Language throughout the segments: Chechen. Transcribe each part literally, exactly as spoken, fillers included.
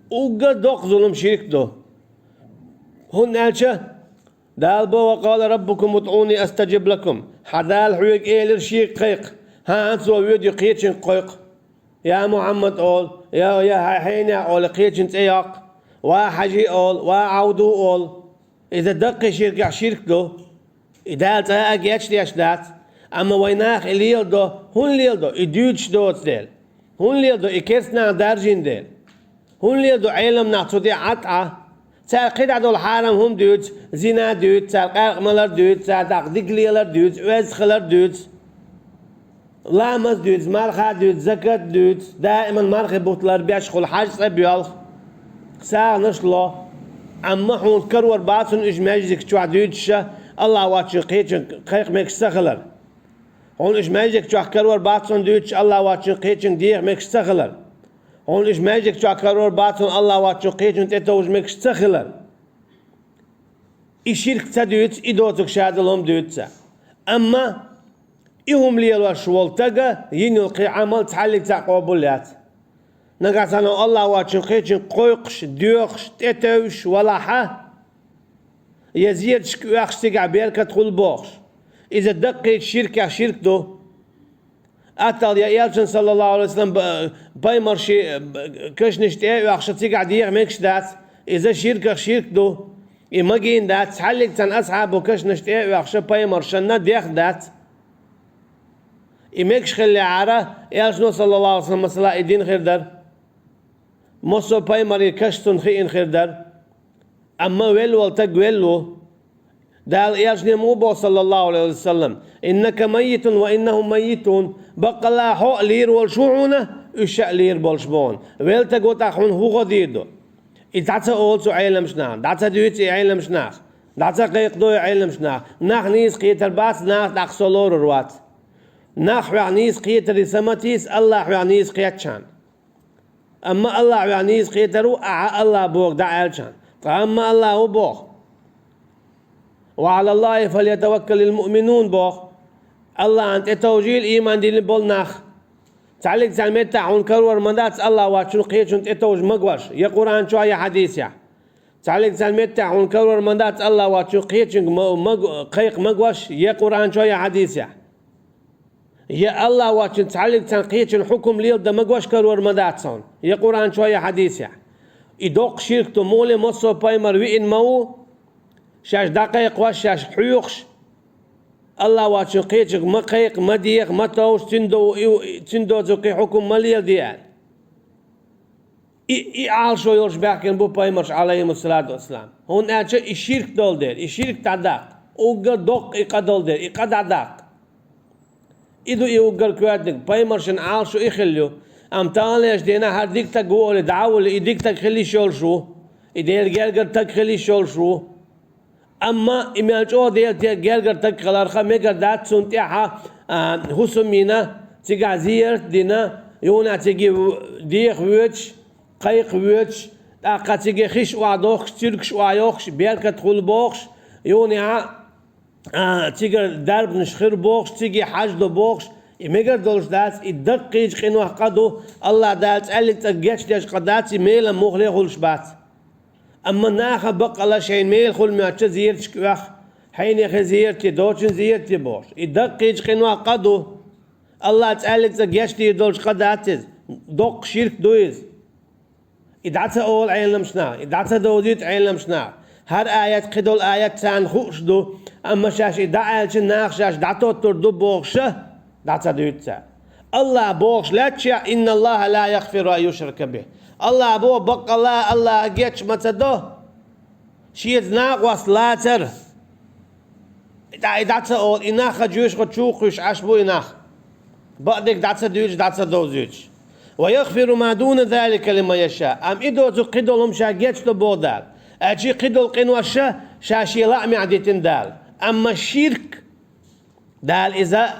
Уггар доккха зулам ширк ду. ХӀунда аьлча Дала бо: «Ва къала раббукум удӀуни астаджиб лакум». Хьан Дала хьоьга элира шега кхайкха. ХӀан, цо воьду кхечуьнга кхойкху. Я Мухьаммад олу, я, я хье-, хьенех олу, кхечун цӀе йоккху. Ва Хьажи олу, ва Ӏавду олу. Иза даккхий ширкех ширк ду. И Дала цкъа а гечдеш дац. Амма вайн наха и леладо, хӀунда леладо? И дуьйцуш доцу дела. ХӀунда леладо? И керстанах даржийна дела. ХӀунда леладо Ӏеламнах цу тӀе Ӏа тӀа? Цара кхидӀа долу хьарам хӀума дуьйцу, зина дуьйцу, цара къаьркъа малар дуьйцу, цара дакъа дика лелар дуьйцу, оьзда хилар дуьйцу. Ламаз дуьйцу, марха дуьйцу, закат дуьйцу, даиман мархи бутт лар беш хуьлу, хьаьж цӀа боьлху, сагӀанаш ло. Амма хьуна карор бац хьуна уьш маьждиг чохь дуьйцуша, Аллах воцчун кхечуьнга кхайкха мегаш ца хилар. Хьуна уьш маьждиг чохь карор бац хьуна дуьйцуша, Аллах воцчун кхечуьнга деха мегаш ца хилар. Хьуна уьш маьждиг чохь карор бац хьуна Аллах воцчун кхечуьнга тӀетовжа мегаш ца хилар. И ширк ца дуьйцу, и доцург ша долу хӀума дуьйцу ца. Амма и хӀума лелош волу стага йина йолу кхин Ӏамал цхьаллиг цхьаъ къобал яц. Нагахь санна Аллах воцчун кхечуьнга кхойкхуш, доьхуш, тӀетевжаш валахьа, я зераташка оьхуш цигахь беркат хуьлу бохуш. Иза даккхийчу ширкех ширк ду. Аттал я элчан, саллаллаху алейхи ва саллям, ба-, паймарши, ба-, кашнаш тӀе а оьхуша цигахь деха мегаш дац, иза ширках ширк ду. И магийна дац, цхьаллиг цхьана асхьабо кашнаш тӀе а оьхуша паймаршанна деха дац. И мегаш хиллехьара, элчано, саллаллаху алейхи ва саллям, масала, и дина хир дара. Массо а паймарийн каш цунна хиъна хир дара. Амма велла волу стаг велла ву. Дала элчане ма боху, саллаллаху алейхи ва саллям: «Иннака маййитун ва иннахум маййитун». Баккъалла хьо а лийр волуш ву хьуна, уьш а лийр болуш бу хьуна. Велла стаг ву тӀаккха хьуна хӀун гӀо дийр ду? И дӀа ца олу цу Ӏеламаш наха, дӀа ца дуьйцу и Ӏеламаш наха, дӀа ца кхайкхадо и Ӏеламаш наха. Нах нийса кхетар бац, наха тӀаккха со лорур вац. Нах хьоьх нийса кхетаре са ма тийса, Аллах хьоьх нийса кхетчахьана. Амма Аллах хьоьх нийса кхетар ву, ахьа Аллах боху дӀа аьлчахьана. Ткъа амма Аллах хӀун боху? «Ва Ӏалаллахи фальятаваккалил муъминун», боху. Аллахьна тӀетовжийла ийман диллина болу нах. Цхьаллиг цхьана меттехь хьуна карор ма дац Аллах воцчун кхечун тӀетовжа магош, я Къуръан чохь, я хьадисехь. Цхьаллиг цхьана меттехь хьуна карор ма дац Аллах воцчун кхечуьнга ма-, маг-, кхайкха магош, я Къуръан чохь, я хьадисехь. Я Аллах воцчун цхьаллиг цхьана кхечун хьукум леладан магош карор ма дац хьуна, я Къуръан чохь, я хьадисехь. И доккха ширк ду, муха а массо а пайхамар виъна ма ву, шаьш дӀакхайкхош, шаьш хьоьхуш, Аллах воцчун кхечуьнга ма кхайкха, ма деха, ма товжа, цуьнан до-, и-, цуьнан доцург кхин хьукум ма леладе аьлла. И, и Ӏалашо йолуш баьхкина бу пайхамарш, Ӏалайхимуссалату вассалам. ХӀунда аьлча и ширк долу дела, и ширк дӀадаккха. Уггар доккха и къа долу дела, и къа дӀадаккха. И ду и уггар коьртаниг, пайхамаршна Ӏалашо и хилла ю. Амма таханлерчу дийнахь хӀара дика стаг ву олий, дӀа а вуьллий, и дика стаг хила йиш йолуш ву. И Делан гергара стаг хила йиш йолуш ву. Амма и мел чӀогӀа Делан те-, гергара стаг хиларх мегар дац, цунна тӀаьхьа, а, хӀусам йина, цигахь зиярат а дина, юханехь цига в-, деха воьдуш, кхайкха воьдуш, тӀаккха цига хиш охьадохкуш, цуьргаш охьайохкуш, беркат хуьлу бохуш, юханехь, а, цигара дарбанаш хир бохуш, цига хьаж до бохуш, и мегар долуш дац, и даккхийчу къинойх къа ду, Аллах Дала цӀаьллиг цӀа гечдеш къа дац, и мелан муххале а хуьлуш бац. Амма наха баккъалла шайна мел хуьлу моьттучу зераташка оьху, хьенехан зерате, доцчун зерате бохуш. И даккхийчу къинойх къа ду. Аллах цӀаьллиг цӀа гечдийр долчу къа дац иза. Доккха ширк ду иза. И дӀа ца олу Ӏеламаш наха, и дӀа ца довзуьйту Ӏеламаш наха. ХӀара аят кхидолу аят царна хууш ду, амма шаьш и дӀа аьлча, наха шаьш дӀатоттур ду бохуша, дӀа ца дуьйцу цара. Аллах бохуш лаьтташехь: «Инналлаха ла яхфиру ан юшрака бихи». Аллах боху, баккъалла Аллаха геч ма ца до шеца накъост лацар. И дӀа, и дӀа ца олу, и нах хан жоьжахати чу кхуьйсуш Ӏаш бу и нах. Бакъдерг дӀа ца дуьйцуш, дӀа ца довзуьйтуш. «Ва яхфиру ма дуна залика лиман яша». Амма и доцург кхидолу хӀума ша гечдо боху Дала. Аьлча и кхидолу къинош ша, ша шен лаамехь дитина Дала. Амма ширк, Дала иза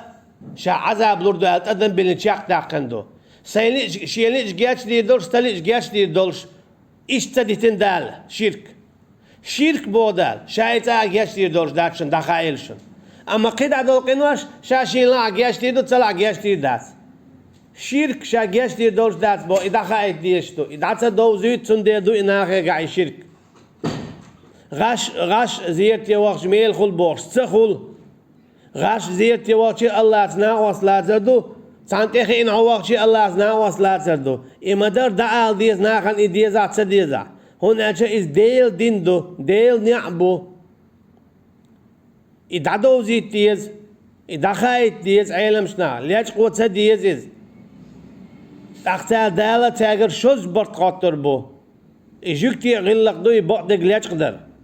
ша Ӏазаб лур ду аьлла тӀадам биллина чекхдаьккхина ду. Сайн лиъча, шен лиъча гечдийр долуш, ца лиъча гечдийр долуш, иштта ца дитина Дала ширк. Ширк боху Дала, ша и цкъа а гечдийр долуш дац шуна, дӀахаийла шуна. Амма кхидӀа долу къинош, ша шен лаахь гечдийр ду, ца лаахь гечдийр дац. Ширк ша гечдийр долуш дац боху, и дӀахаийта дезаш ду. И дӀа ца довзуьйту, цундела ду и нахехь и ширк. ГӀаш, гӀаш зерате вахча мела хуьлу бохуш, ца хуьлу. ГӀаш зерате вахча а Аллаца накъост лацар ду, цхьана тӀе хиъна хьо вахча а Аллаца накъост лацар ду. И ма-дарра дӀаала деза нахана и дезахь, ца дезахь. ХӀунда аьлча иза Делан дин ду, Делан неӀ бу. И дӀадовзийта деза, и дӀахаийта деза Ӏеламнаха, лечкъо ца деза иза. ТӀаккха цара Дала цаьргара шозза барт хоттур бу. И жуьгтий гӀиллакх ду и бакъдерг лечкъадар.